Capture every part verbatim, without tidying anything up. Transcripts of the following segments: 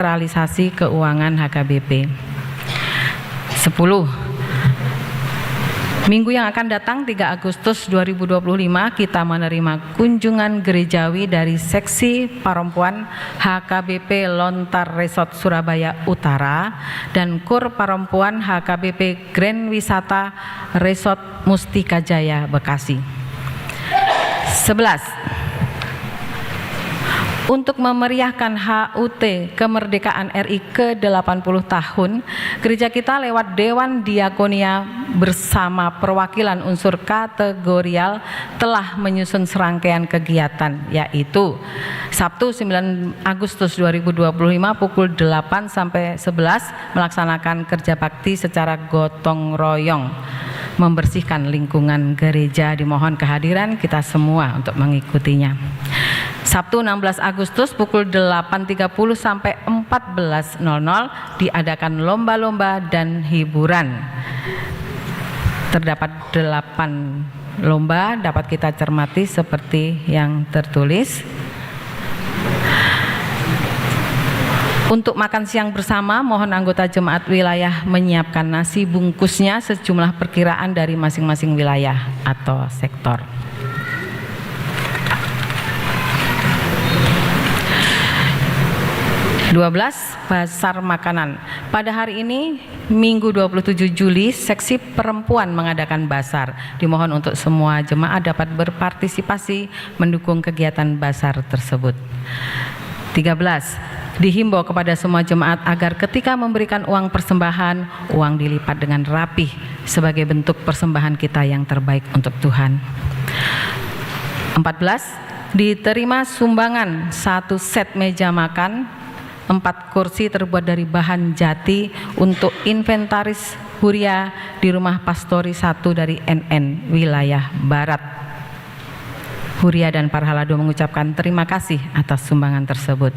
realisasi keuangan H K B P. Sepuluh. Minggu yang akan datang, tiga Agustus dua ribu dua puluh lima, kita menerima kunjungan gerejawi dari Seksi Perempuan H K B P Lontar Resort Surabaya Utara dan Kur Perempuan H K B P Grand Wisata Resort Mustika Jaya Bekasi. Sebelas. Untuk memeriahkan H U T kemerdekaan R I ke delapan puluh tahun, gereja kita lewat Dewan Diakonia bersama perwakilan unsur kategorial telah menyusun serangkaian kegiatan, yaitu Sabtu sembilan Agustus dua ribu dua puluh lima pukul delapan sampai sebelas, melaksanakan kerja bakti secara gotong royong, membersihkan lingkungan gereja. Dimohon kehadiran kita semua untuk mengikutinya. Sabtu enam belas Agustus pukul delapan tiga puluh sampai empat belas nol nol diadakan lomba-lomba dan hiburan. Terdapat delapan lomba dapat kita cermati seperti yang tertulis. Untuk makan siang bersama, mohon anggota jemaat wilayah menyiapkan nasi bungkusnya sejumlah perkiraan dari masing-masing wilayah atau sektor. Dua belas, bazar makanan. Pada hari ini, Minggu dua puluh tujuh Juli, seksi perempuan mengadakan bazar. Dimohon untuk semua jemaat dapat berpartisipasi mendukung kegiatan bazar tersebut. Tiga belas, dihimbau kepada semua jemaat agar ketika memberikan uang persembahan, uang dilipat dengan rapih sebagai bentuk persembahan kita yang terbaik untuk Tuhan. Empat belas, diterima sumbangan satu set meja makan, empat kursi terbuat dari bahan jati untuk inventaris huria di Rumah Pastori satu dari N N wilayah Barat. Huria dan Parhalado mengucapkan terima kasih atas sumbangan tersebut.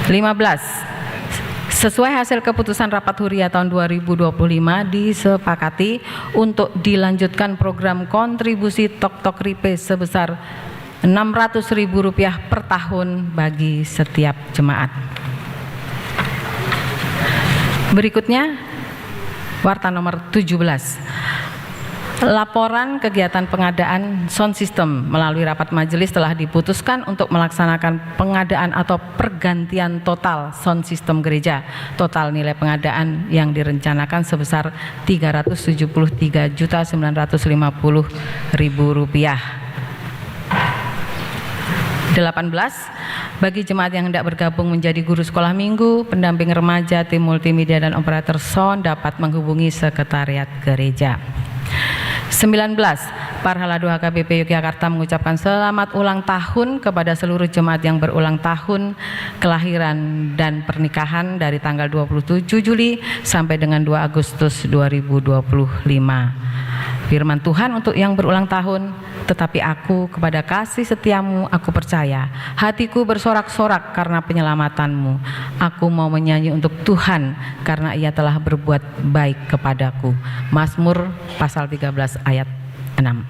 Lima belas. Sesuai hasil keputusan rapat huria tahun dua ribu dua puluh lima, disepakati untuk dilanjutkan program kontribusi Toktok Ripe sebesar enam ratus ribu rupiah per tahun bagi setiap jemaat. Berikutnya, warta nomor tujuh belas. Laporan kegiatan pengadaan sound system. Melalui rapat majelis telah diputuskan untuk melaksanakan pengadaan atau pergantian total sound system gereja. Total nilai pengadaan yang direncanakan sebesar tiga ratus tujuh puluh tiga juta sembilan ratus lima puluh ribu rupiah. Delapan belas, bagi jemaat yang hendak bergabung menjadi guru sekolah minggu, pendamping remaja, tim multimedia, dan operator sound dapat menghubungi sekretariat gereja. Sembilan belas, Parhalado H K B P Yogyakarta mengucapkan selamat ulang tahun kepada seluruh jemaat yang berulang tahun kelahiran dan pernikahan dari tanggal dua puluh tujuh Juli sampai dengan dua Agustus dua ribu dua puluh lima. Firman Tuhan untuk yang berulang tahun, "Tetapi aku, kepada kasih setiamu aku percaya. Hatiku bersorak-sorak karena penyelamatanmu. Aku mau menyanyi untuk Tuhan karena Ia telah berbuat baik kepadaku." Mazmur pasal tiga belas ayat enam.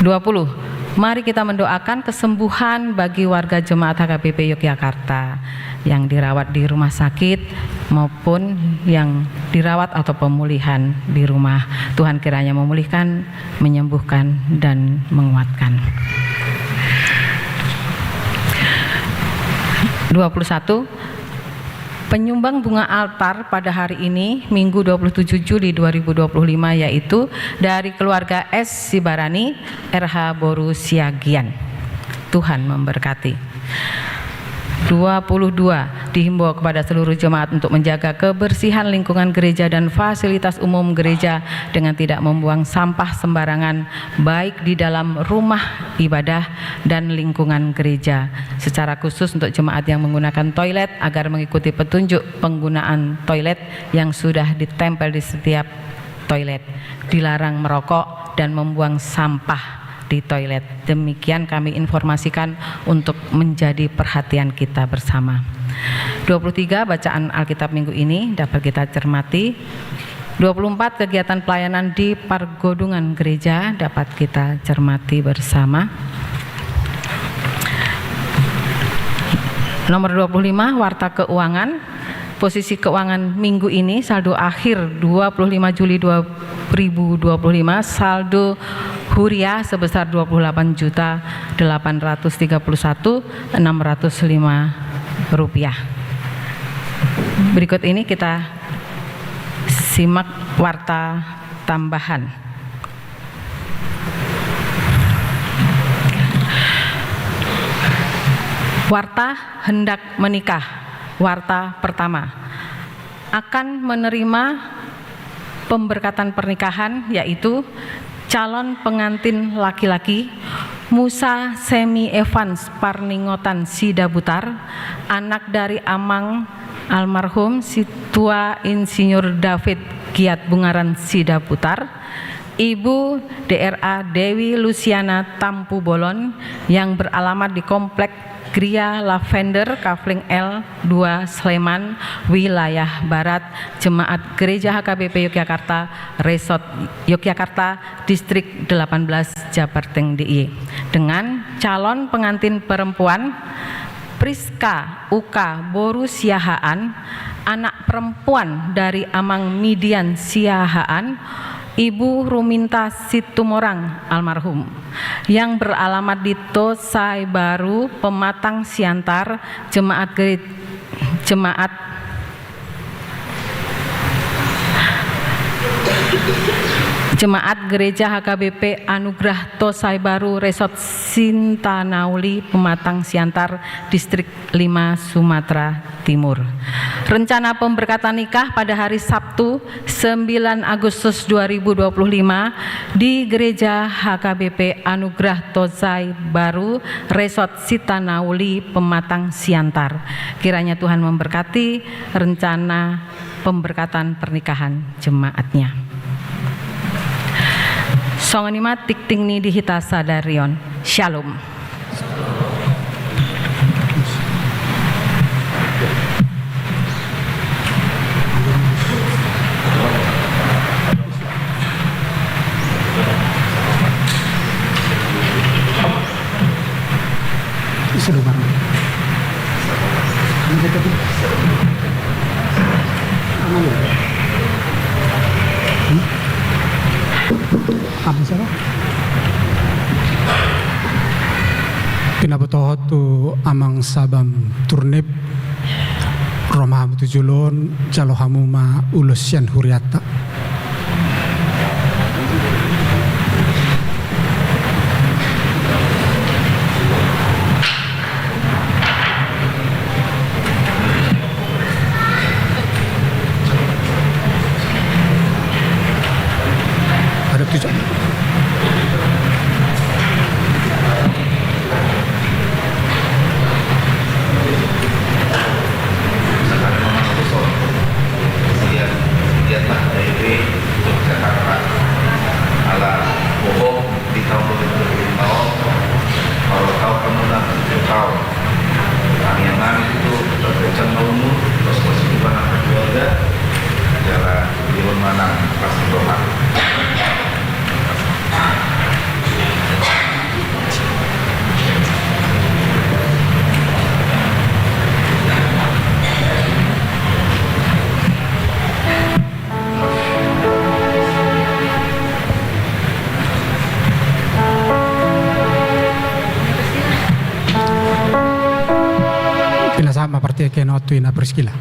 Dua puluh. Mari kita mendoakan kesembuhan bagi warga jemaat H K B P Yogyakarta yang dirawat di rumah sakit maupun yang dirawat atau pemulihan di rumah. Tuhan kiranya memulihkan, menyembuhkan, dan menguatkan. Dua puluh satu. Penyumbang bunga altar pada hari ini, Minggu dua puluh tujuh Juli dua ribu dua puluh lima, yaitu dari keluarga S Sibarani, R H boru Siagian. Tuhan memberkati. Dua puluh dua, dihimbau kepada seluruh jemaat untuk menjaga kebersihan lingkungan gereja dan fasilitas umum gereja dengan tidak membuang sampah sembarangan, baik di dalam rumah ibadah dan lingkungan gereja. Secara khusus untuk jemaat yang menggunakan toilet, agar mengikuti petunjuk penggunaan toilet yang sudah ditempel di setiap toilet. Dilarang merokok dan membuang sampah di toilet. Demikian kami informasikan untuk menjadi perhatian kita bersama. Dua puluh tiga, bacaan Alkitab minggu ini dapat kita cermati. Dua puluh empat, kegiatan pelayanan di Pargodungan Gereja dapat kita cermati bersama. Nomor dua puluh lima, warta keuangan. Posisi keuangan minggu ini, saldo akhir dua puluh lima Juli dua ribu dua puluh lima, saldo huria sebesar dua puluh delapan juta delapan ratus tiga puluh satu enam ratus lima rupiah. Berikut ini kita simak warta tambahan. Warta hendak menikah. Warta pertama. Akan menerima pemberkatan pernikahan, yaitu calon pengantin laki-laki Musa Semi Evans Parningotan Sidabutar, anak dari Amang almarhum Situa Insinyur David Giat Bungaran Sidabutar, Ibu D R A Dewi Lusiana Tampubolon, yang beralamat di Komplek Gria Lavender, Kavling L dua, Sleman, Wilayah Barat, Jemaat Gereja H K B P Yogyakarta, Resort Yogyakarta, Distrik delapan belas, Japerteng D I Y, dengan calon pengantin perempuan Priska Uka boru Siahaan, anak perempuan dari Amang Midian Siahaan, Ibu Ruminta Situmorang almarhum, yang beralamat di Tosai Baru, Pematang Siantar, Jemaat Gere-, Jemaat Jemaat Gereja H K B P Anugerah Tosai Baru, Resort Sintanauli, Pematang Siantar, Distrik lima, Sumatera Timur. Rencana pemberkatan nikah pada hari Sabtu, sembilan Agustus dua ribu dua puluh lima, di Gereja H K B P Anugerah Tosai Baru, Resort Sintanauli, Pematang Siantar. Kiranya Tuhan memberkati rencana pemberkatan pernikahan jemaatnya. Songon i ma tingting ni di hita sadari on. Shalom. Ise do barang. Ini kita tuh. Aman ya? Hmm? Habis apa? Pinabotohon tu Amang Sabam Turnip, ro ma hamu tu jolo on, jalo hamu ma ulos sian hurianta. Hadap tu jolo. Ala bohong di taon dua ribu dua puluh lima on, molo taon hamu na, taon tangiang nami tutu, parbadian na umur, pos-pos hidup anak keluarga, jala dihon manang pas doa. Pinasahat ma partingkian on tu ina Priskila.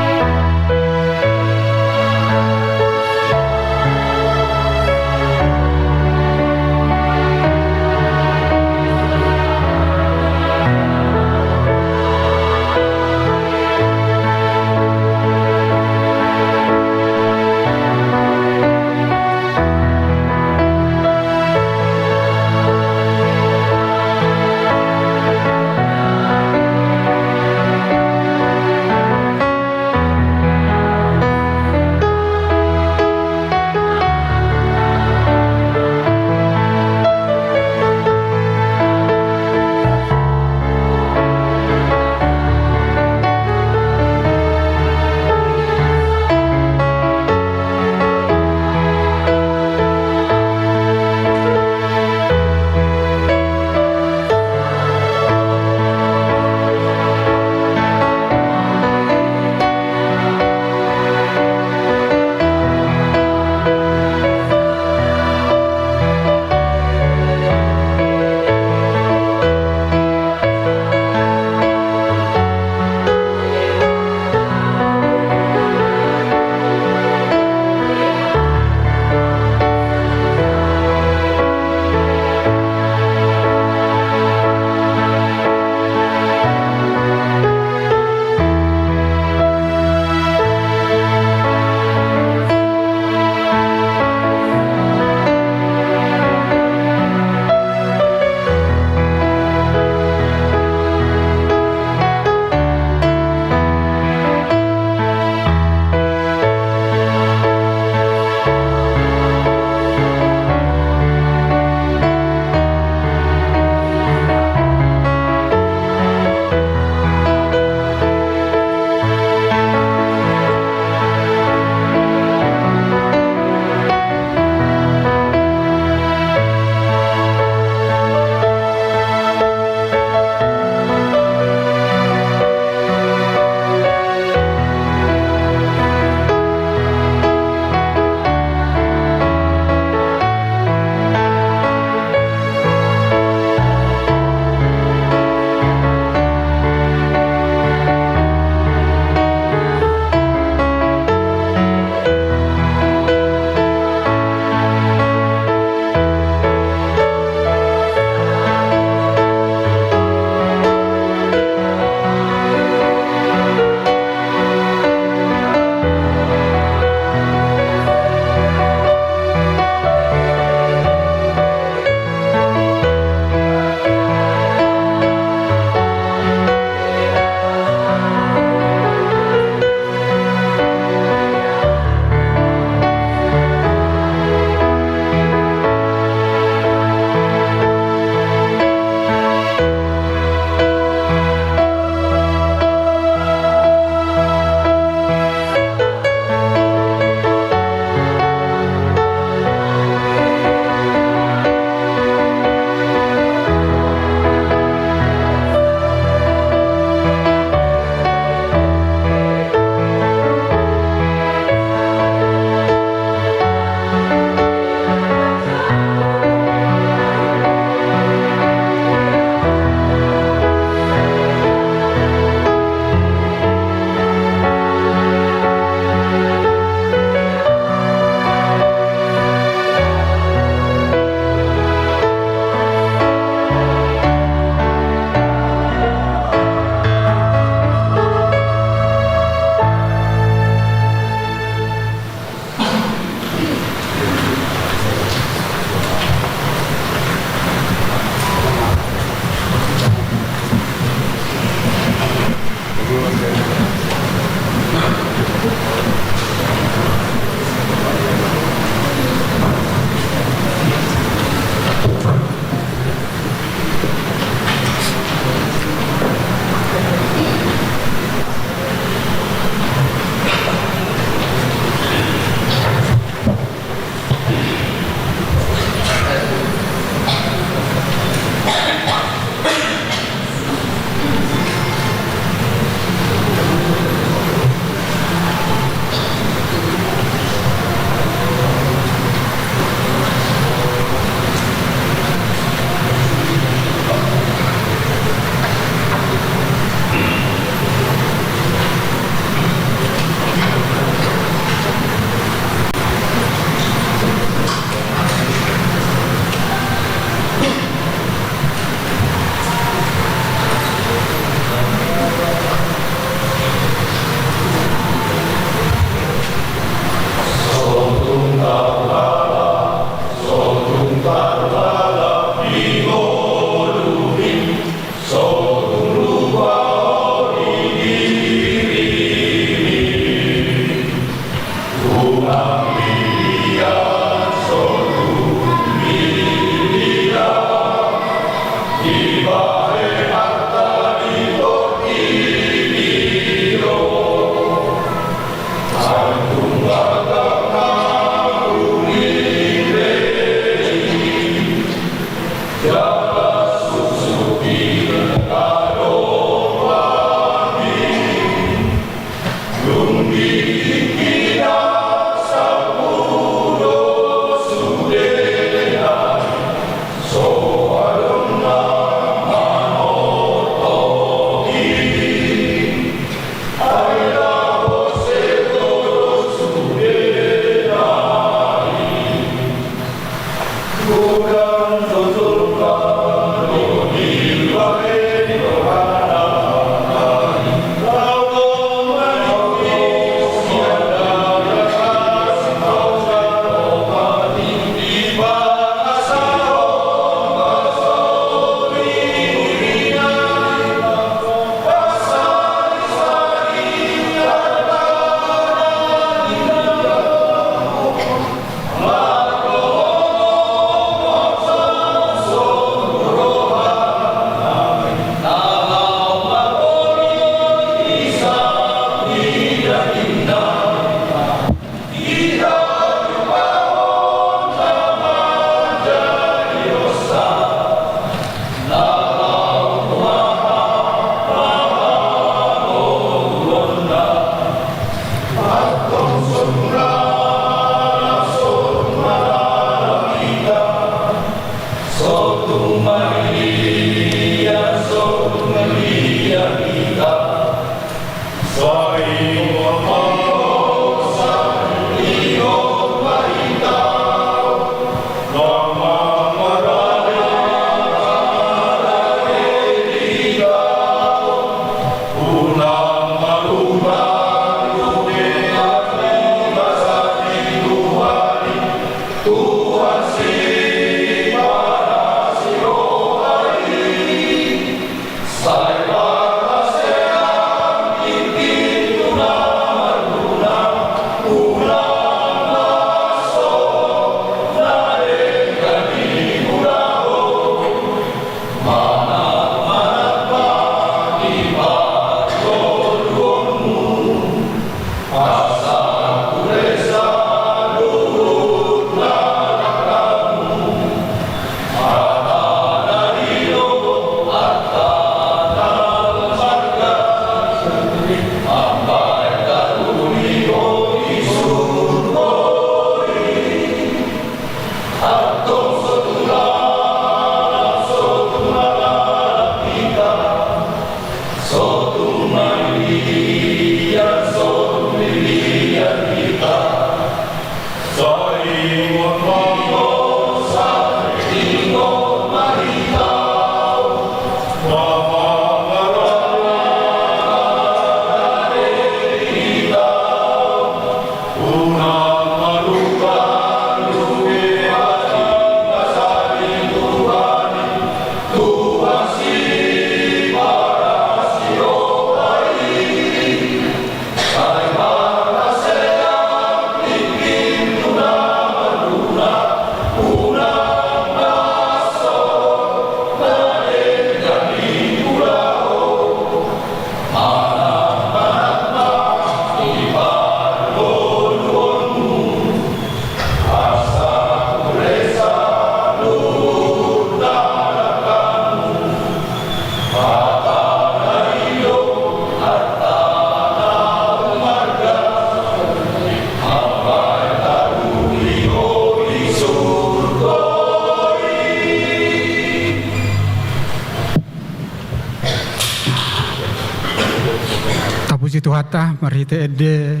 Tapuji Tuhanta marhite ende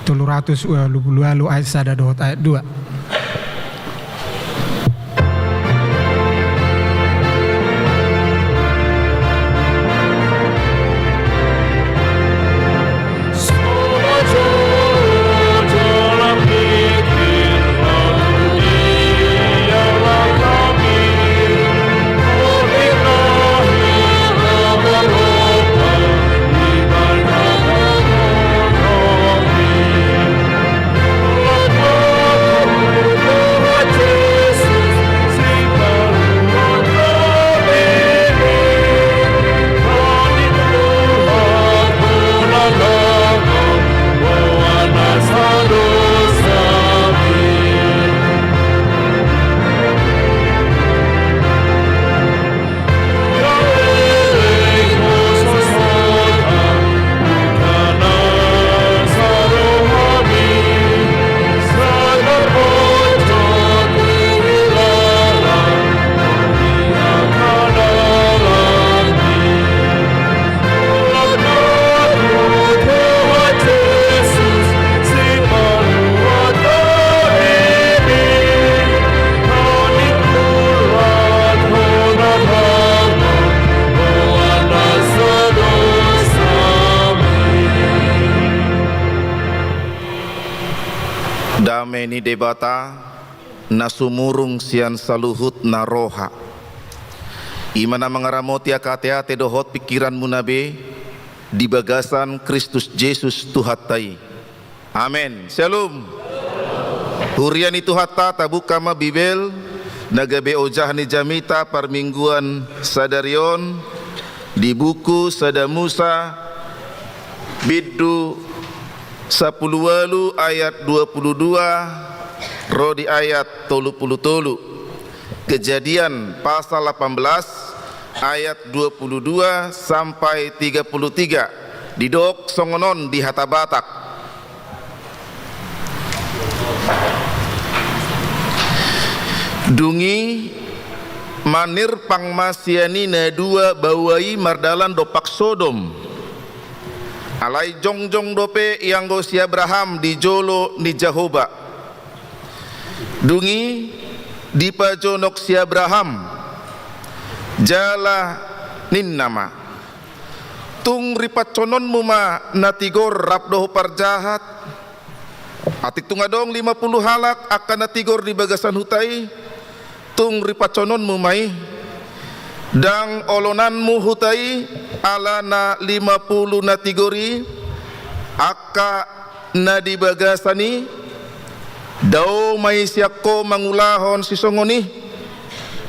tolu ratus ualu pulu ualu ayat sada dohot ayat dua. Ni Debata na sumurung sian saluhut na roha, i ma na mangaramoti angka ateate dohot pingkiranmuna be di bagasan Kristus Jesus Tuhanta i. Amen. Syalom. Huria ni Tuhanta, tabuka ma Bibel na gabe ojahan ni jamita parmingguan sadari on di buku Sada Musa bindu sampulu ualu ayat dua pulu dua ro di ayat tolu pulu tolu. Kejadian pasal lapan belas ayat dua pulu dua sampai tiga pulu tiga. Didok songon on di hata Batak. Dung i manirpang ma sian i na dua baoa i mardalan dompak Sodom. Alai jongjong dope ianggo si Abraham di jolo ni Jahowa. Dung i dipajonok si Abraham, jala ninna ma: Tung ripanshononmu ma na tigor rap dohot parjahat. Atik tung adong lima pulu halak angka na tigor di bagasan huta i, tung ripanshononmu ma i. Ndang olonanmu huta i ala na lima pulu na tigor i, angka na di bagasan i. Dao ma i sian ho mangulahon sisongon i,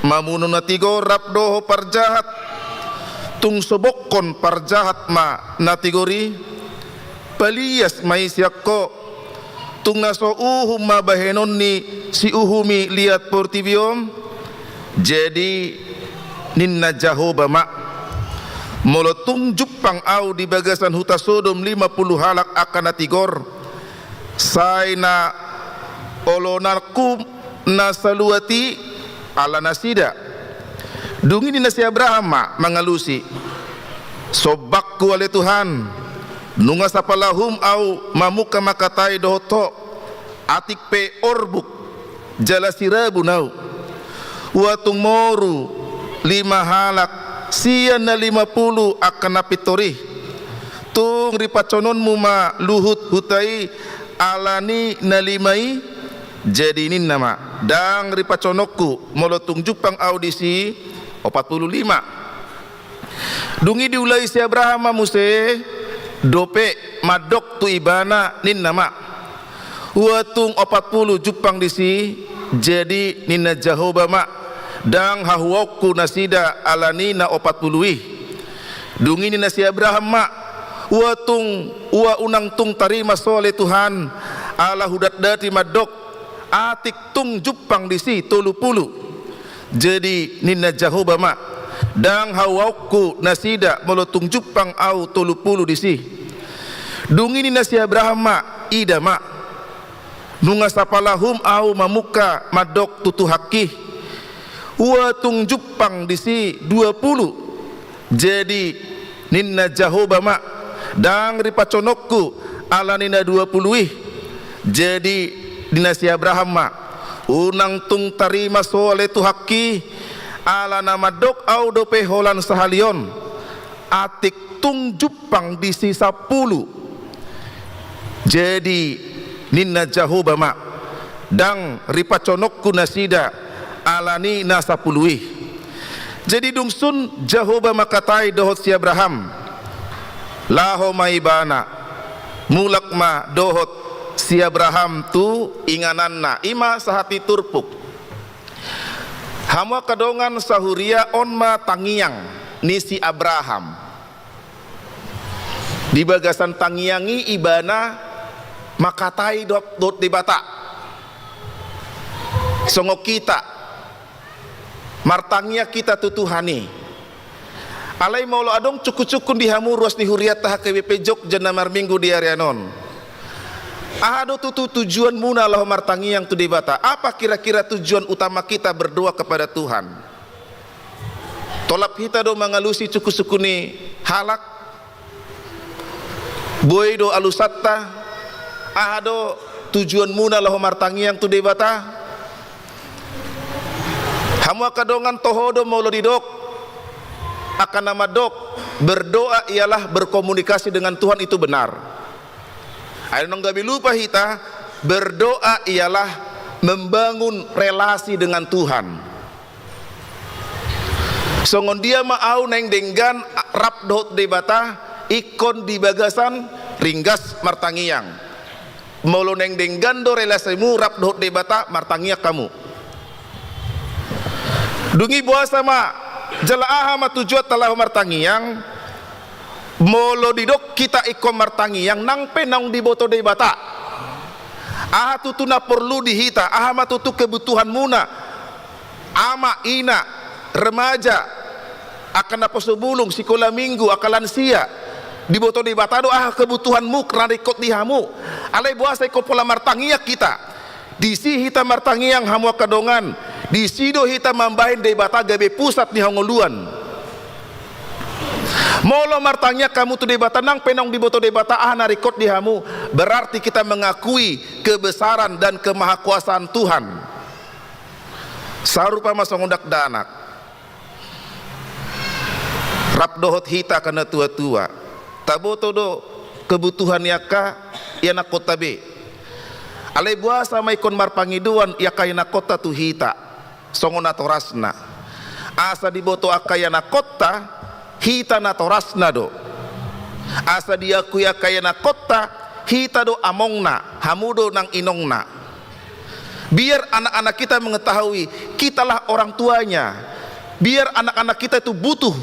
mamunu na tigor rap dohot parjahat. Tung sobokhon parjahat ma na tigor i, palias ma i sian ho. Tung na so uhum ma bahenon ni siuhum i liat portibi on. Jadi ninna Jahowa ma: Molo tung jumpang ahu di bagasan huta Sodom lima pulu halak angka na tigor, sai na olonanku na saluat i ala nasida. Dung i ninna si Abraham ma mangalusi: Sombangku ale Tuhan, nunga sapalahum ahu mamungka mangkatai dohot ho, atik pe orbuk jala sirabun ahu. Ua tung moru lima halak sian na lima pulu angka na pintor i. Tung ripanshononmu ma luhut huta i ala ni na lima i. Jadi ninna ma: Ndang ripanshononku molo tung jumpang ahu disi. Opat pulu lima. Dung i diulai si Abraham ma muse dope mandok tu ibana, ninna ma: Ua tung opat pulu jumpang disi. Jadi ninna Jahowa ma: Ndang hahuaonku nasida ala ni na opat pulu i. Dung i ninna si Abraham ma: Ua tung, ua unang tung tarima so ale Tuhan, ala hudatdati mandok, atik tung jumpang disi tolu pulu. Jadi ninna Jahowa ma: Ndang hahuaonku nasida molo tung jumpang ahu tolu pulu disi. Dung i ninna si Abraham ma: Ida ma, nunga sapalahum ahu mamungka mandok tu Tuhanki, ua tung jumpang disi dua pulu. Jadi ninna Jahowa ma: Ndang ripanshononku ala ni na dua pulu i. Jadi ninna si Abraham ma: Unang tung tarima so ale Tuhanki, ala na mandok ahu dope holan sahali on, atik tung jumpang disi sampulu. Jadi ninna Jahowa ma: Ndang ripanshononku nasida ala ni na sampulu i. Jadi dung sun Jahowa mangkatai dohot si Abraham, laho ma ibana, mulak ma dohot si Abraham tu ingananna, i ma sahat ni turpuk. Hamu angka dongan sahuria, on ma tangiang ni si Abraham. Di bagasan tangiang i ibana mangkatai dohot, dohot Debata. Songon hita, martangiang hita tu Tuhan i. Alai molo adong sungkunsungkun di hamu ruas ni hurianta H K B P Jogja na marminggu di ari on, aha do tutu tujuanmuna laho martangiang tu Debata? Apa kira-kira tujuan utama kita berdoa kepada Tuhan? Tolap hita do mangalusi sungkunsungkun ni halak? Boi do alusanta? Aha do tujuanmuna laho martangiang tu Debata? Hamu angka dongan, toho do molo didok angka na mandok, berdoa ialah berkomunikasi dengan Tuhan, itu benar. Ai unang gabe lupa hita, Berdoa ialah membangun relasi dengan Tuhan. Songon dia ma ahu naeng denggan rap dohot Debata ingkon di bagasan ringgas martangiang. Molo naeng denggan do relasimu rap dohot Debata, martangiang hamu. Dung i boasa ma, jala aha ma tujuanta laho martangiang? Molo didok hita ingkon martangiang, nang pe naung diboto Debata. Aha tutu na porlu di hita, aha ma tutu kebutuhanmuna, ama, ina, remaja, angka naposo bulung, sikola minggu, angka lansia. Diboto Debata do aha kebutuhanmu, na ringkot di hamu. Alai boasa ingkon pola martangiang hita? Disi hita martangiang, hamu angka dongan, disi do hita mambahen Debata gabe pusat ni hangoluan. Molo martangiang hamu tu Debata, nang pe naung diboto Debata aha na ringkot di hamu, berarti kita mengakui kebesaran dan kemahakuasaan Tuhan. Sarupa ma songon dakdanak. Rap dohot hita angka natuatua. Taboto do kebutuhan ni angka ianakkonta be. Alai boasa ma ingkon marpangidoan angka ianakkonta tu hita, songon natorasna. Asa diboto angka ianakkonta, hita natorasna do. Asa diakui angka ianakkonta, hita do amongna, hamu do nang inongna. Biar anak-anak kita mengetahui kitalah orang tuanya. Biar anak-anak kita itu butuh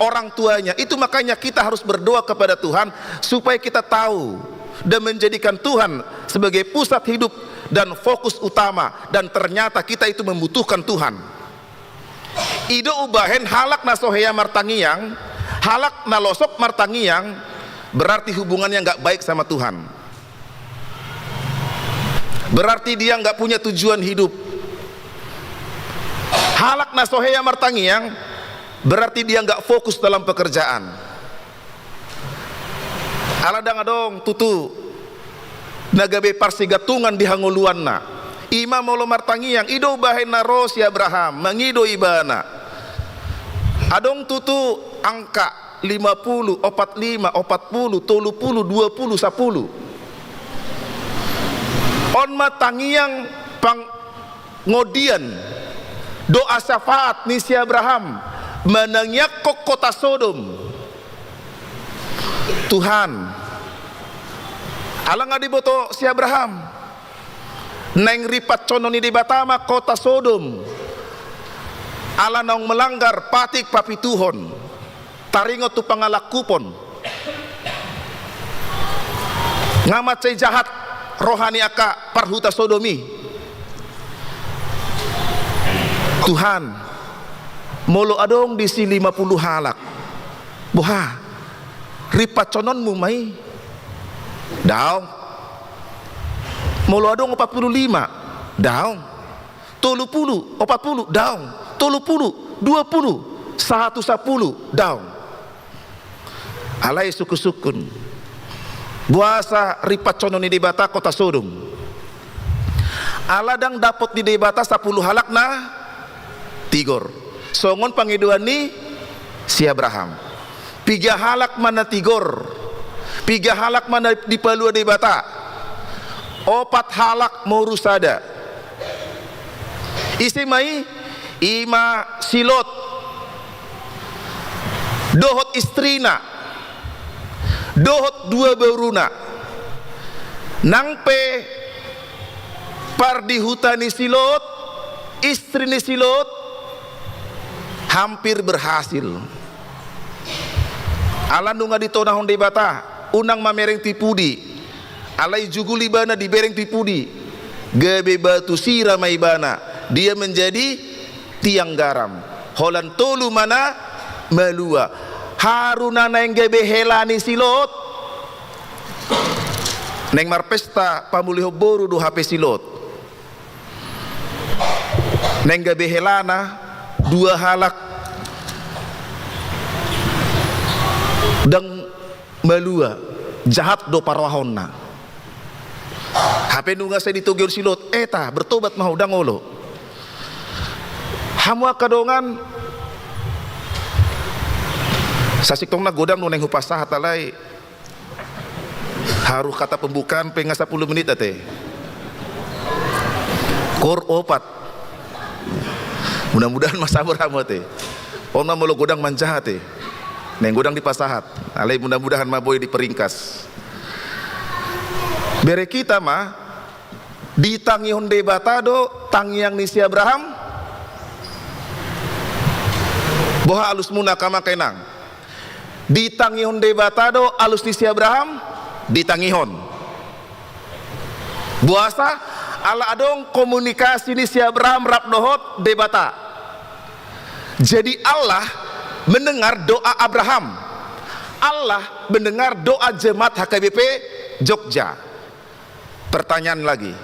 orang tuanya. Itu makanya kita harus berdoa kepada Tuhan supaya kita tahu dan menjadikan Tuhan sebagai pusat hidup dan fokus utama, dan ternyata kita itu membutuhkan Tuhan. I do umbahen halak na so hea martangiang, halak na losok martangiang, berarti hubungannya nggak baik sama Tuhan. Berarti dia nggak punya tujuan hidup. Halak na so hea martangiang, berarti dia nggak fokus dalam pekerjaan. Ala ndang adong tutu na gabe parsigantungan di hangoluanna. I ma molo martangiang, i do umbahen na ro si Abraham, mangido ibana. Adong tutu angka lima pulu, opat lima, opat pulu, tolu pulu, dua pulu, sapulu. On ma tangiang pang- ngondian, doa syafaat ni si Abraham, manangiangkon kota Sodom. Tuhan, ala nga diboto si Abraham, naeng ripansonon ni Debata ma kota Sodom, ala naung melanggar patik papituhon. Taringot tu pangalangkupon. Nga mansai jahat roha ni angka parhuta Sodom i. Tuhan, molo adong disi lima pulu halak, boha, ripansononmu ma i? Daong. Molo adong opat pulu lima, daong. Tolu pulu, opat pulu, daong. Tolu pulu, dua pulu, satu sapulu, daong. Alai sungkun-sungkun. Boasa ripansonon ni Debata kota Sodom? Ala ndang dapot ni Debata sapulu halak na tigor. Songon pangidoan ni si Abraham. Piga halak ma na tigor, piga halak ma na dipalua Debata. Opat halak moru sada. Ise ma i? I ma si Lot dohot istrina dohot dua boruna. Nang pe pardihuta ni si Lot, istri ni si Lot, hampir berhasil. Ala nunga ditonahon Debata, unang mamereng tu pudi. Alai jugul ibana dibereng tu pudi. Gabe batu sira ma ibana. Dia menjadi tiang garam. Holan tolu ma na malua. Haruna naeng gabe hela ni si Lot. Naeng marpesta pamulihon boru do hape si Lot. Naeng gabe helana dua halak ndang malua, jahat do parrohahonna. Hape nunga sai ditogihon si Lot, eta, bertobat ma ho, ndang olo. Hamu angka dongan, sasintongna godang do naeng hupasahat alai. Harus kata pembukaan pe nga sapuluh menit ate. Kor opat. Mudah-mudahan ma sabar hamu ate. On ma molo godang manjaha ate. Naeng godang dipasahat. Alai mudah-mudahan ma boi diperingkas. Bere hita ma, ditangihon Debata do tangiang ni si Abraham? Boha alusmuna angka amang inang? Ditangihon Debata do alus ni si Abraham? Ditangihon. Boasa? Ala adong komunikasi ni si Abraham rap dohot Debata. Jadi Allah mendengar doa Abraham. Allah mendengar doa jemaat H K B P Jogja. Pertanyaan lagi.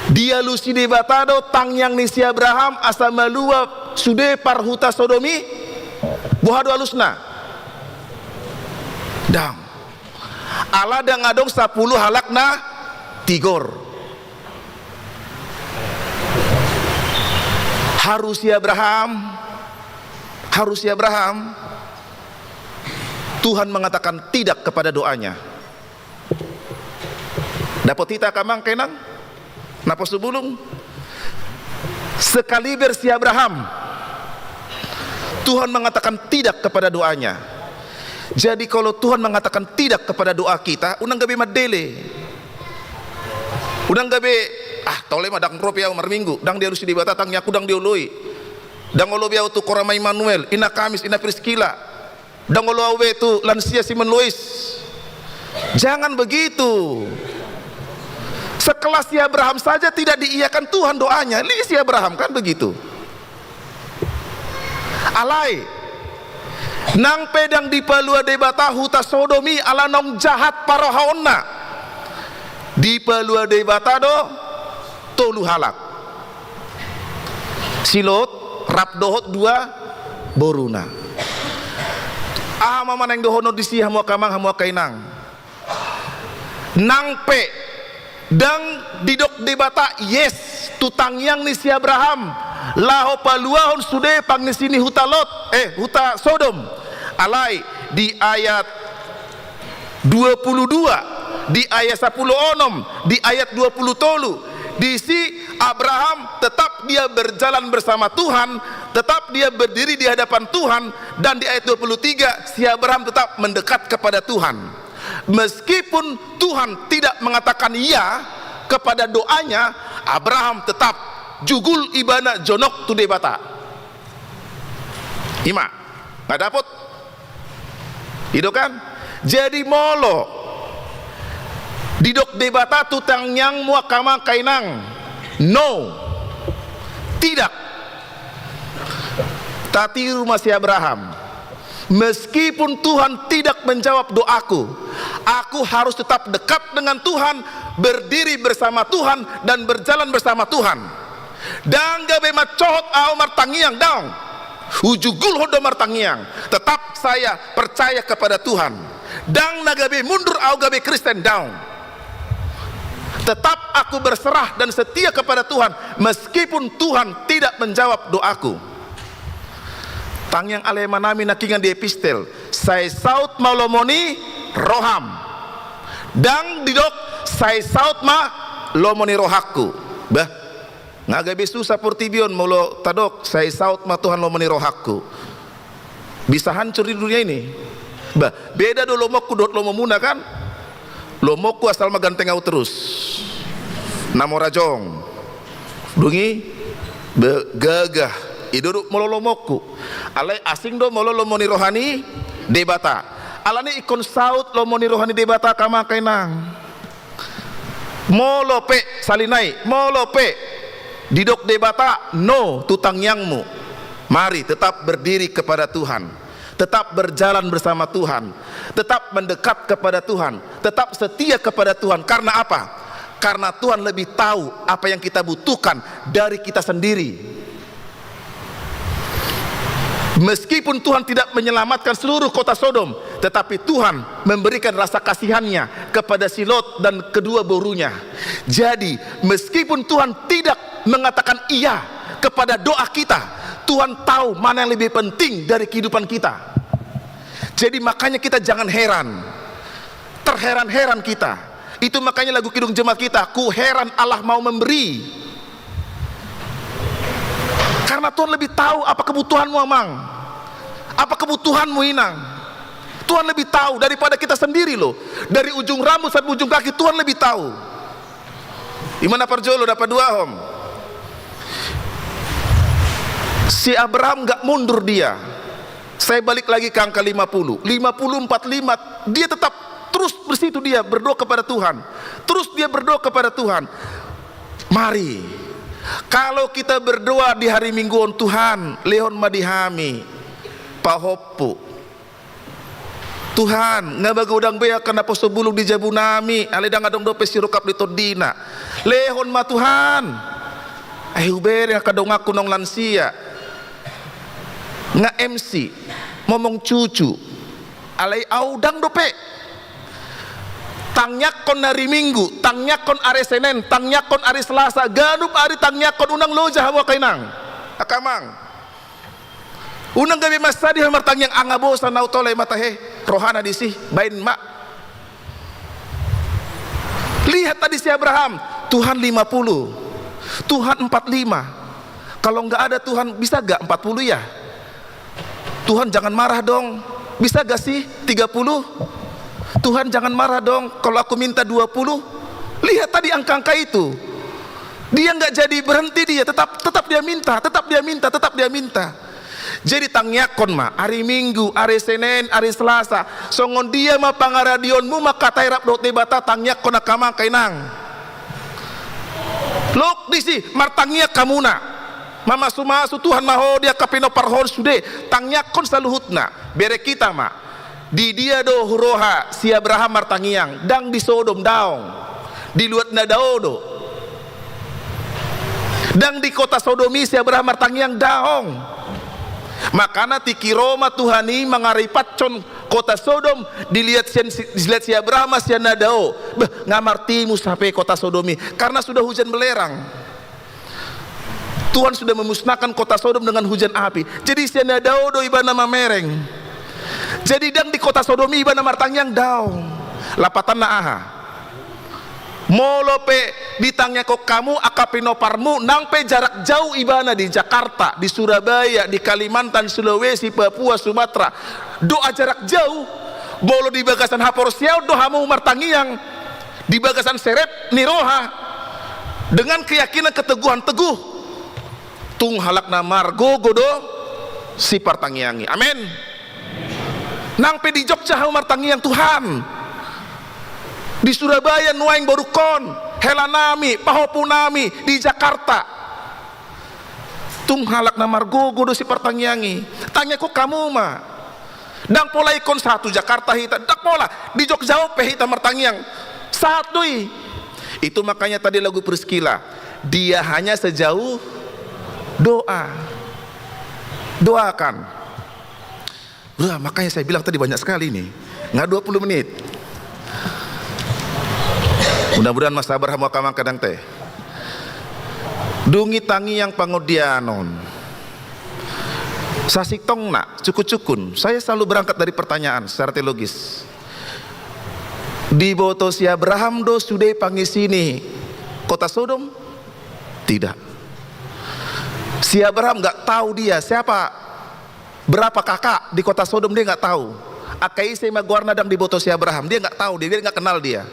Dialusi Debata do tangiang ni si Abraham asa malua sude parhuta Sodom i? Boha do alusna? Ndang. Ala ndang adong sapuluh halak na tigor. Haru si Abraham, haru si Abraham, Tuhan mengatakan tidak kepada doanya. Dapot hita angka amang inang? Naposobulung. Sekaliber si Abraham, Tuhan mengatakan tidak kepada doanya. Jadi kalau Tuhan mengatakan tidak kepada doa kita, unang gabe mandele. Unang gabe, ah, tole ma, ndang ro be au marminggu, ndang dialusi Debata tangiangku, ndang dioloi. Ndang olo be au tu Korama Immanuel, Inna Kamis, Inna Priskila. Ndang olo au be tu lansia Simon Lois. Jangan begitu. Sekelas si Abraham saja tidak diiyakan Tuhan doanya. Lihat si Abraham kan begitu. Alai. Nang pe ndang dipalua Debata huta Sodom i ala naung jahat parrohaonna. Dipalua Debata do tolu halak. Si Lot rap dohot dua boruna. Aha ma naeng dohonon disi hamu angka amang, hamu angka inang? Nang pe ndang didok Debata yes tu tangiang ni si Abraham laho paluahon sude pangisi ni huta Lot, eh, huta Sodom. Alai di ayat dua puluh dua, di ayat sapuluh onom, di ayat dua puluh tolu. Disi Abraham tetap dia berjalan bersama Tuhan, tetap dia berdiri di hadapan Tuhan, dan di ayat dua puluh tiga, si Abraham tetap mendekat kepada Tuhan. Meskipun Tuhan tidak mengatakan ya kepada doanya, Abraham tetap jugul ibana jonok tu Debata. Ima, nga dapot? I do kan? Jadi molo didok Debata tu tangiangmu angka amang, angka inang, no, tidak. Tatiru ma si Abraham. Meskipun Tuhan tidak menjawab doaku, aku harus tetap dekat dengan Tuhan, berdiri bersama Tuhan, dan berjalan bersama Tuhan. Ndang gabe mansohot au martangiang, daong. Hujugulhon do martangiang. Tetap saya percaya kepada Tuhan. Ndang na gabe mundur au gabe Kristen, daong. Tetap aku berserah dan setia kepada Tuhan, meskipun Tuhan tidak menjawab doaku. Tangiang alemanami nangkiningan di epistel, sai saut ma lomo ni roham. Ndang didok, sai saut ma lomo ni rohangku. Bah, nga gabe susa portibi on molo tadok, sai saut ma Tuhan lomo ni rohangku. Bisa hancur di dunia ini. Bah, beda do lomongku dohot lomomuna kan? Lomongku asal ma ganteng au terus. Na mora jong. Dung i, be, gagah. I do do molo lomongku. Alai asing do molo lomo ni roha ni Debata. Alani ingkon saut lomo ni roha ni Debata angka amang, angka inang. Molo pe, sahali nai, molo pe didok Debata no tu tangiangmu, mari tetap berdiri kepada Tuhan, tetap berjalan bersama Tuhan, tetap mendekat kepada Tuhan, tetap setia kepada Tuhan. Karena apa? Karena Tuhan lebih tahu apa yang kita butuhkan dari kita sendiri. Meskipun Tuhan tidak menyelamatkan seluruh kota Sodom, tetapi Tuhan memberikan rasa kasihan-Nya kepada si Lot dan kedua borunya. Jadi, meskipun Tuhan tidak mengatakan iya kepada doa kita, Tuhan tahu mana yang lebih penting dari kehidupan kita. Jadi, makanya kita jangan heran, terheran-heran kita. Itu makanya lagu kidung jemaat kita, "Ku heran Allah mau memberi." Karena Tuhan lebih tahu apa kebutuhanmu, Amang. Apa kebutuhanmu, Inang. Tuhan lebih tahu daripada kita sendiri, loh. Dari ujung rambut sampai ujung kaki, Tuhan lebih tahu. Ima na parjolo, na paduahon. Si Abraham nggak mundur dia. Saya balik lagi ke angka lima puluh. Lima puluh, empat lima, dia tetap terus di situ, dia berdoa kepada Tuhan. Terus dia berdoa kepada Tuhan. Mari, kalau kita berdoa di hari Minggu on, "Tuhan, lehon ma di hami pahompu. Tuhan, nga magodang be angka naposo bulung di jabunami, alai ndang adong dope sirongkap ni tondina. Lehon ma, Tuhan." Ai hubereng angka donganku naung lansia, nga M C, momong cucu, alai au ndang dope. Tangiangkon ari Minggu, tangiangkon ari Senen, tangiangkon ari Selasa, ganup ari tangiangkon, unang loja hamu angka inang, angka amang. Unang gabe mansadi hamu martangiang, "Nga bosan au tole ma tahe, rohana disi, baen ma." Lihat tadi si Abraham, "Tuhan, lima puluh. Tuhan, empat lima. Kalau nggak ada Tuhan, bisa nggak empat puluh ya? Tuhan, jangan marah dong. Bisa nggak sih tiga puluh? Tuhan, jangan marah dong kalau aku minta dua puluh." Lihat tadi angka-angka itu. Dia nggak jadi berhenti, dia tetap, tetap dia minta, tetap dia minta, tetap dia minta. Jadi tangiangkon ma, ari Minggu, ari Senen, ari Selasa. Songon dia ma pangaradionmu mangkatai rap dohot Debata, tangiangkon angka amang, angka inang. Lok disi, martangiang hamuna. Mamasu-masu Tuhan ma ho di angka pinomparhon sude, tangiangkon saluhutna. Bereng hita ma. Di dia do huroha si Abraham martangiang, ndang di Sodom, daong. Di luat na dao do. Ndang di kota Sodom i si Abraham martangiang, daong. Makana tingki ro ma Tuhan i mangaripathon kota Sodom, dilihat sian, dilihat si Abraham sian na dao. Beh, nga martimus hape kota Sodom i, karena sudah hujan belerang. Tuhan sudah memusnahkan kota Sodom dengan hujan api. Jadi sian na dao do ibana mamereng. Jadi ndang di kota Sodom i ibana martangiang, daong. Lapatanna aha? Molo pe ditangiangkon hamu angka pinomparmu, nang pe jarak jauh ibana di Jakarta, di Surabaya, di Kalimantan, Sulawesi, Papua, Sumatera, doa jarak jauh, molo di bagasan haporseaon do hamu martangiang, di bagasan serep ni roha, dengan keyakinan, keteguhan teguh, tung halak na margogo do sipartangiang i. Amen. Nang pe di Jogja hamu martangiang, Tuhan, di Surabaya nuaeng borungkon, helanami, pahompunami, di Jakarta, tung halak na margogo do sipartangiang i. Tangiangkon hamu ma. Ndang pola ingkon sahat tu Jakarta hita, ndang pola. Di Jogja on pe hita martangiang, sahat do i. Itu makanya tadi lagu Priscilla, "Dia hanya sejauh doa." Doakan. Wah, makanya saya bilang tadi banyak sekali nih. Nggak dua puluh menit. Mudah-mudahan ma sabar hamu angka amang, kadang te. Dung i tangiang pangondianon. Sasintongna, cuku-cukun. Saya selalu berangkat dari pertanyaan secara teologis. Diboto si Abraham do sude pangisi ni kota Sodom? Tidak. Si Abraham nggak tahu dia siapa, berapa kakak di kota Sodom, dia nggak tahu. Angka ise ma goarna ndang diboto si Abraham, dia nggak tahu, dia, dia nggak kenal dia.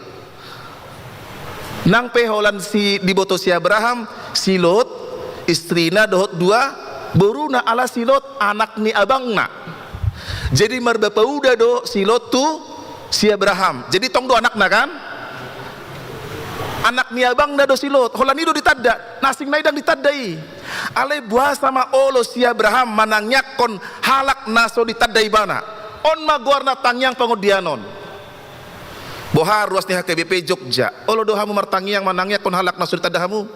Nang pe holan si diboto si Abraham, si Lot, istrina dohot dua boruna, ala si Lot anak ni abangna. Jadi marbapauda do si Lot tu si Abraham. Jadi tong do anakna kan? Anak ni abangna do si Lot. Holan i do ditanda, na asing nai ndang ditanda i. Alai boasa ma olo si Abraham manangiangkon halak na so ditanda ibana? On ma goarna tangiang pangondianon. Boha ruas ni H K B P Jogja? Olo do hamu martangiang manangiangkon halak na so ditanda hamu?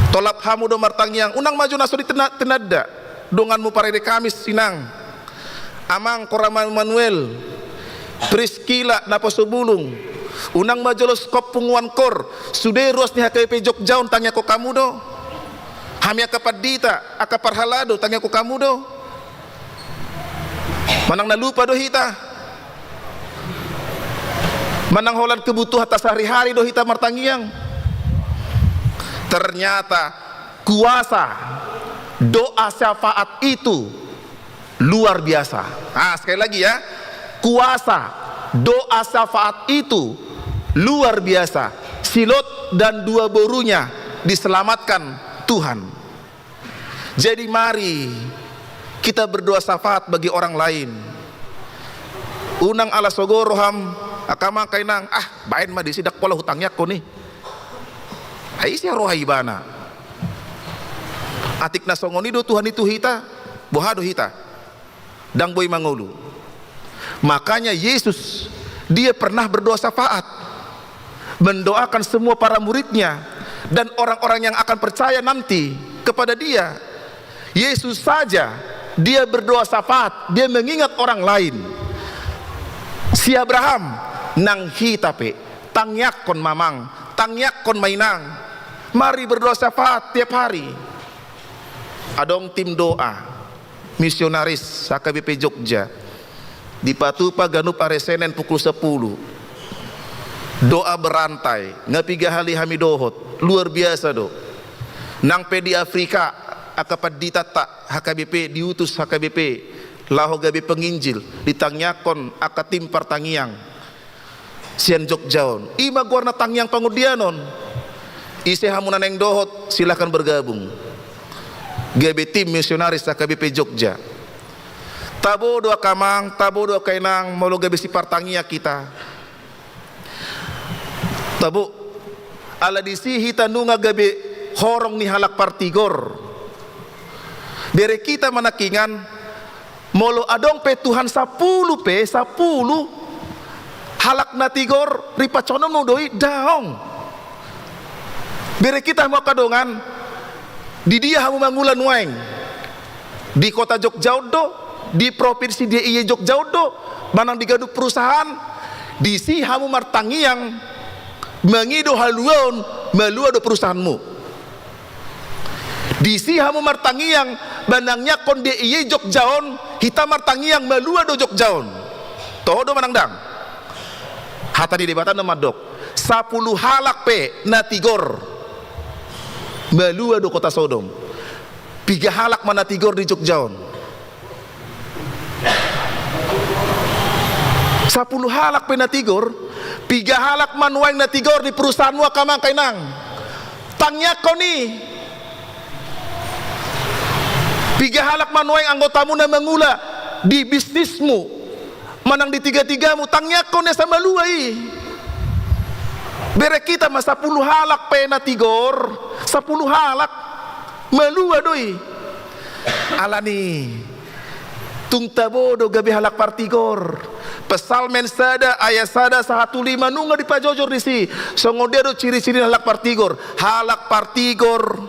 Tolap hamu do martangiang, unang ma jo na so ditinanda donganmu parade Kamis, inang. Amang Kor Manuel, Priscilla naposo bulung, unang ma jolo skop punguan kor, sude ruas ni H K B P Jogja on tangiangkon hamu do. Hami angka pandita, angka parhalado, tangiangkon hamu do. Manang na lupa do hita. Manang holan kebutuhanta sehari-hari do hita martangiang. Ternyata kuasa doa syafaat itu luar biasa. Ah, sekali lagi ya. Kuasa doa syafaat itu luar biasa. Si Lot dan dua borunya diselamatkan Tuhan. Jadi mari kita berdoa syafaat bagi orang lain. Unang ala sogo roham, angka amang, angka inang, ah, baen ma disi, ndang pola hutangiangkon i. Ai ise roha ibana. Atik na songon i do Tuhan i tu hita, boha do hita? Ndang boi mangolu. Makanya Yesus, dia pernah berdoa syafaat, mendoakan semua para muridnya dan orang-orang yang akan percaya nanti kepada dia. Yesus saja, dia berdoa syafaat, dia mengingat orang lain. Si Abraham, nang hita pe, tangiangkon ma amang, tangiangkon ma inang. Mari berdoa syafaat tiap hari. Adong tim doa misionaris H K B P Jogja. Dipatupa ganup ari Senen pukul sepuluh. Doa berantai, nga piga hali hami dohot, luar biasa do. Nang pe di Afrika, angka panditanta H K B P, diutus H K B P laho gabe penginjil, ditangiangkon angka tim partangiang sian Jogja on. I ma goarna tangiang pangondianon. Ise hamu na naeng dohot, silahkan bergabung. Gabe tim misionaris H K B P Jogja. Tabo do angka amang, tabo do angka inang, molo gabe sipartangiang hita. Tabo, ala disi hita nunga gabe horong ni halak partigor. Bere hita ma nangkiningan, molo adong pe Tuhan sampulu pe, sampulu halak na tigor, ripacononmu do i? Daong. Bere hita hamu angka dongan, di dia hamu mangula nuaeng? Di kota Jogja on do, di provinsi D I Y Jogja on do, manang di ganup perusahaan? Disi hamu martangiang, mangido haluaon, malua do perusahaanmu. Disi hamu martangiang, manangiangkon D I Y Jogja on, hita martangiang, malua do Jogja on. Toho do manang ndang? Hata ni Debata na mandok, sampulu halak pe na tigor, malua do kota Sodom. Piga halak ma na tigor di Jogja on? Sampulu halak pe na tigor. Piga halak ma nuaeng na tigor di perusahaanmu, angka amang, angka inang? Tangiangkon i. Piga halak ma nuaeng anggotamu na mangula di bisnismu, manang di tigatigamu? Tangiangkon i asa malua i. Bere hita ma, sampulu halak pe na tigor, sampulu halak, malua do i. Alani, tung tabo do gabe halak partigor. Psalmen sada ayat sada sahat tu lima nunga dipajojor disi. Songon dia do ciri-ciri halak partigor? Halak partigor,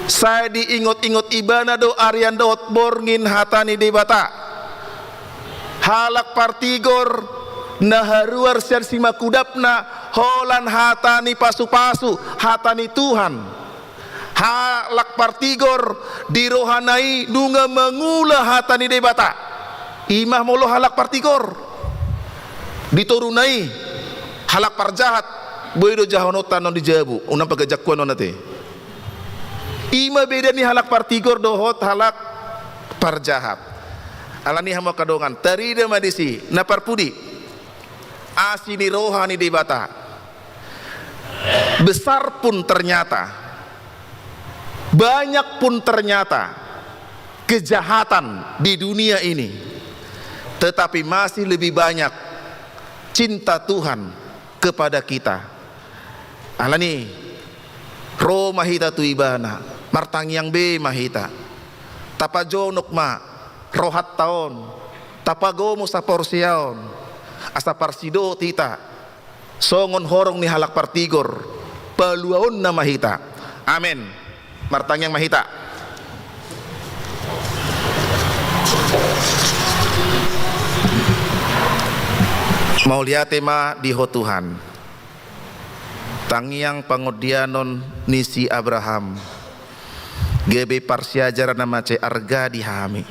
sai diingot-ingot ibana do arian dohot borngin hata ni Debata. Halak partigor, na haruar sian simakudapna holan hata ni pasu-pasu, hata ni Tuhan. Halak partigor, di rohana i nunga mangula hata ni Debata. I ma molo halak partigor. Di toruna i, halak parjahat, boi do jahononta annon di jabu, unang paga jangkuan on ate. I ma beda ni halak partigor dohot halak parjahat. Alani hamu angka dongan, tarida ma disi, na parpudi, asi ni roha ni Debata. Besar pun ternyata, banyak pun ternyata kejahatan di dunia ini, tetapi masih lebih banyak cinta Tuhan kepada kita. Alani, ro ma hita tu Ibana, martangiang be ma hita. Tapajonok ma rohanta on, tapagomo saporseaon, asa parsidohot hita songon horong ni halak partigor, paluaonna ma hita. Amen. Martangiang ma hita. Mauliate ma di Ho Tuhan. Tangiang pangondianon ni si Abraham gabe parsiajaran na mansai arga di hami.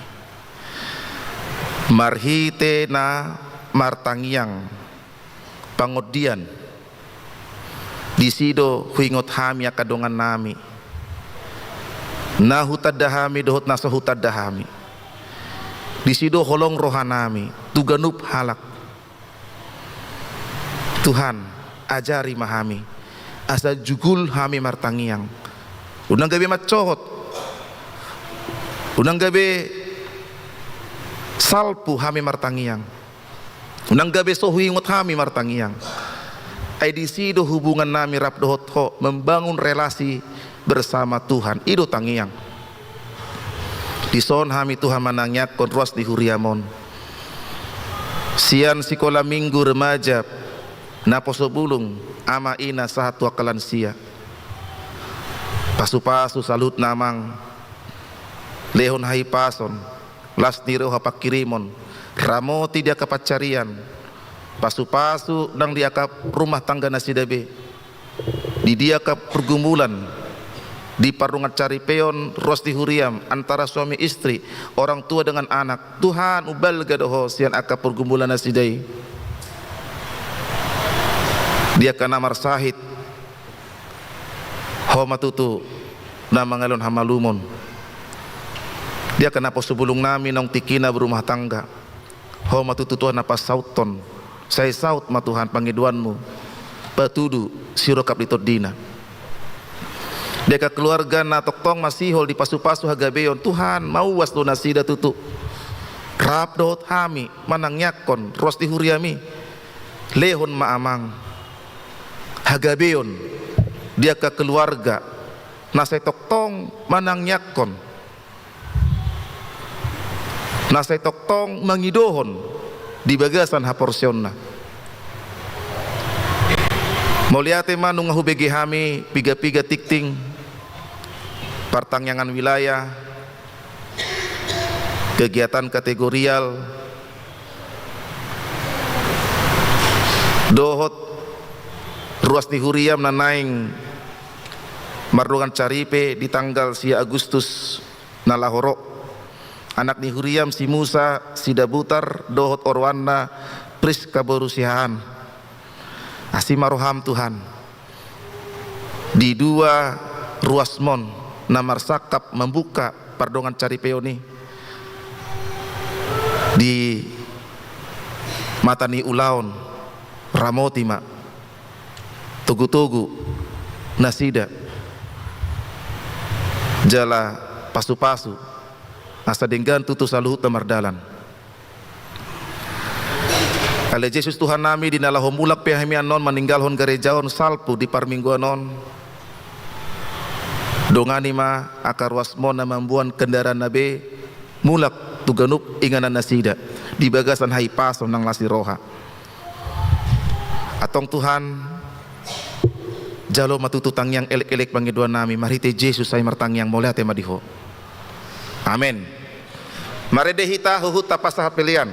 Marhite na martangiang pangondian. Disi do huingot hami angka dongannami, na hutanda hami dohot na so hutanda hami. Disi do holong rohanami tu ganup halak. Tuhan, ajari ma hami asa jugul hami martangiang. Unang gabe mansohot, unang gabe salpu hami martangiang. Unang gabe so huingot hami martangiang. Ai disi do hubungannami rap dohot Ho, membangun relasi bersama Tuhan. I do tangiang. Dison hami Tuhan manangiangkon ruas ni huriam on. Sian sikola minggu remaja, naposo bulung, ama ina sahat tu angka lansia. Pasupasu saluhutna Amang, lehon hahipason, las ni roha, pangkirimon, ramoti di angka pansarian, pasupasu nang di angka rumah tangga nasida be, di dia angka pergumulan, di pardongan saripeon ruas ni huriam antara suami istri, orang tua dengan anak. Tuhan, umbalga do Ho sian angka pergumulan nasida i. Di angka na marsahit, Ho ma tutu na mangalehon hamalumon. Di angka naposo bulungnami naung tingkina berumah tangga, Ho ma tutu Tuhan na pansauthon. Sai saut ma Tuhan pangidoanmu, patudu sirongkap ni tondina. Di angka keluarga na tongtong masihol dipasupasu hagabeon, Tuhan, mauas do nasida tutu. Rap dohot hami manangiangkon ruas ni huriam i. Lehon ma Amang hagabeon di angka keluarga na sai tongtong manangiangkon, na sai tongtong mangidohon di bagasan haporseaonna. Mauliate ma nunga hubege hami piga-piga tingting, partangiangan wilayah, kegiatan kategorial, dohot ruas ni huriam na naeng mardongan saripe di tanggal sia Agustus na laho ro. Anak ni huriam si Musa Sidabutar dohot oroanna Priska boru Siahaan. Asi ma roham Tuhan. Di dua ruasmon na marsangkap mambuka pardongan saripeon i di mata ni ulaon, ramoti ma, togu-togu nasida, jala pasu-pasu asa denggan tutu saluhutna mardalan. Ale Jesus Tuhannami, di na laho mulak pe hami annon maninggalhon gareja on salpu di parmingguan on, dongani ma angka ruasmon na mamboan kendaraanna be mulak tu ganup inganan nasida di bagasan hahipason nang las ni roha. Antong Tuhan, jalo ma tutu tangiang elek-elek pangidoannami, marhite Jesus hami martangiang, mauliate ma di Ho. Amen. Marende hita huhut tapasahat pelean.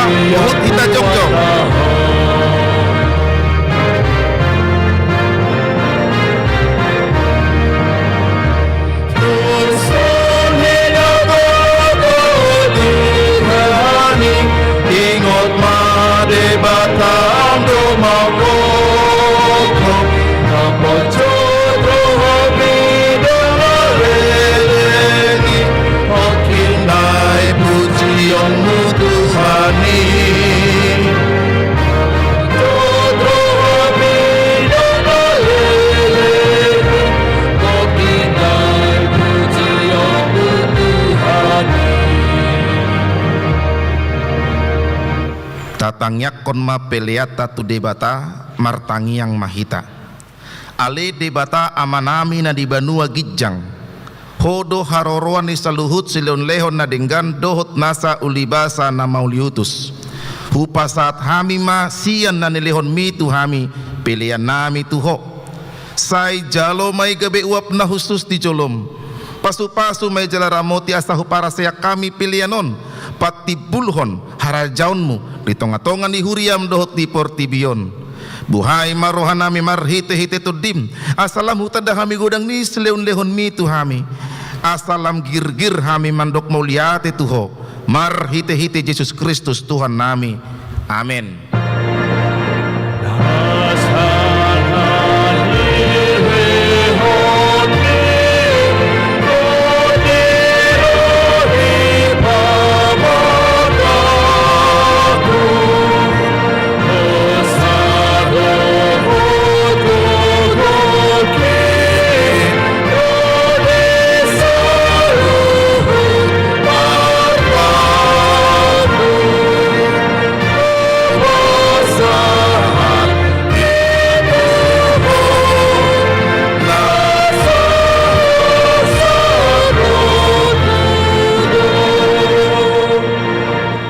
Huhut hita jongjong. Ingot ma Debata do manggogo, na pojot roha mi do na leleng i, hot hindai pujionmu Tuhan i. Pojot roha mi do na leleng i, hot hindai pujionmu Tuhan i. Tatangiangkon ma peleanta tu Debata, martangiang ma hita. Ale Debata Amanami na di banua ginjang, Ho do haroroan ni saluhut silehonlehon na denggan dohot nasa ulibasa na mauliutus. Hupasahat hami ma sian na nilehonMi tu hami, peleannami tu Ho. Sai jalo ma i gabe uap na hushus di jolom. Pasupasu ma i jala ramoti asa huparaseak hami pelean on patimbulhon harajaonMu di tongatonga ni huriaM dohot di portibi on. Buhai ma rohanami marhitehite TondiM, asa lam hutanda hami godang ni silehonlehonMi tu hami, asa lam girgir hami mandok mauliate tu Ho, marhitehite Jesus Kristus Tuhannami. Amen.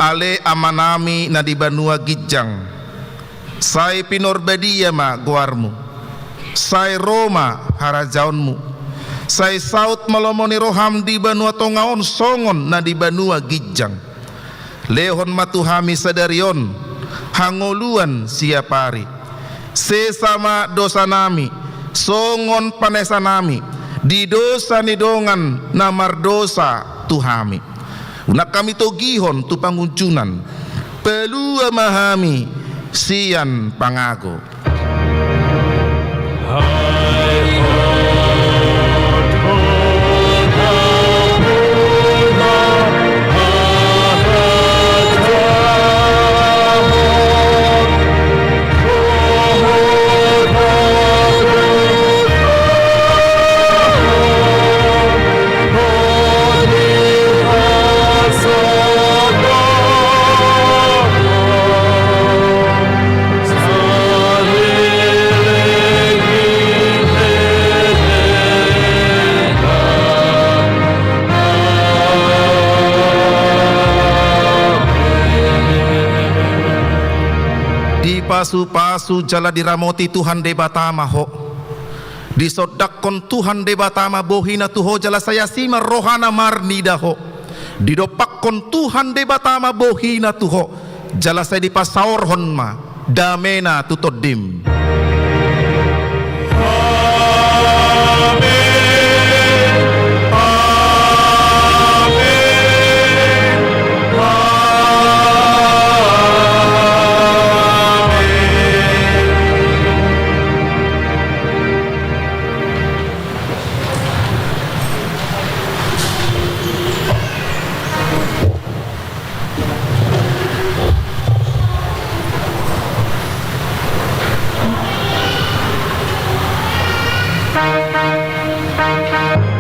Ale Amanami na di banua ginjang, sai pinarbadia ma goarMu. Sai ro ma harajaonMu. Sai saut ma lomo ni rohaM di banua tonga on songon na di banua ginjang. Lehon ma tu hami sadari on hangoluan siapari. Sesa ma dosanami songon panesanami di dosa ni dongan na mardosa tu hami. Unang hami togihon tu pangunjunan. Palua ma hami sian pangago. Dipasupasu jala diramoti Tuhan Debata ma ho. Disondangkon Tuhan Debata ma bohiNa tu ho jala sai asi ma rohaNa marnida ho. Didompakkon Tuhan Debata ma bohiNa tu ho jala sai dipasaorhon ma dameNa tu tondim. Amen. Amen. Amen.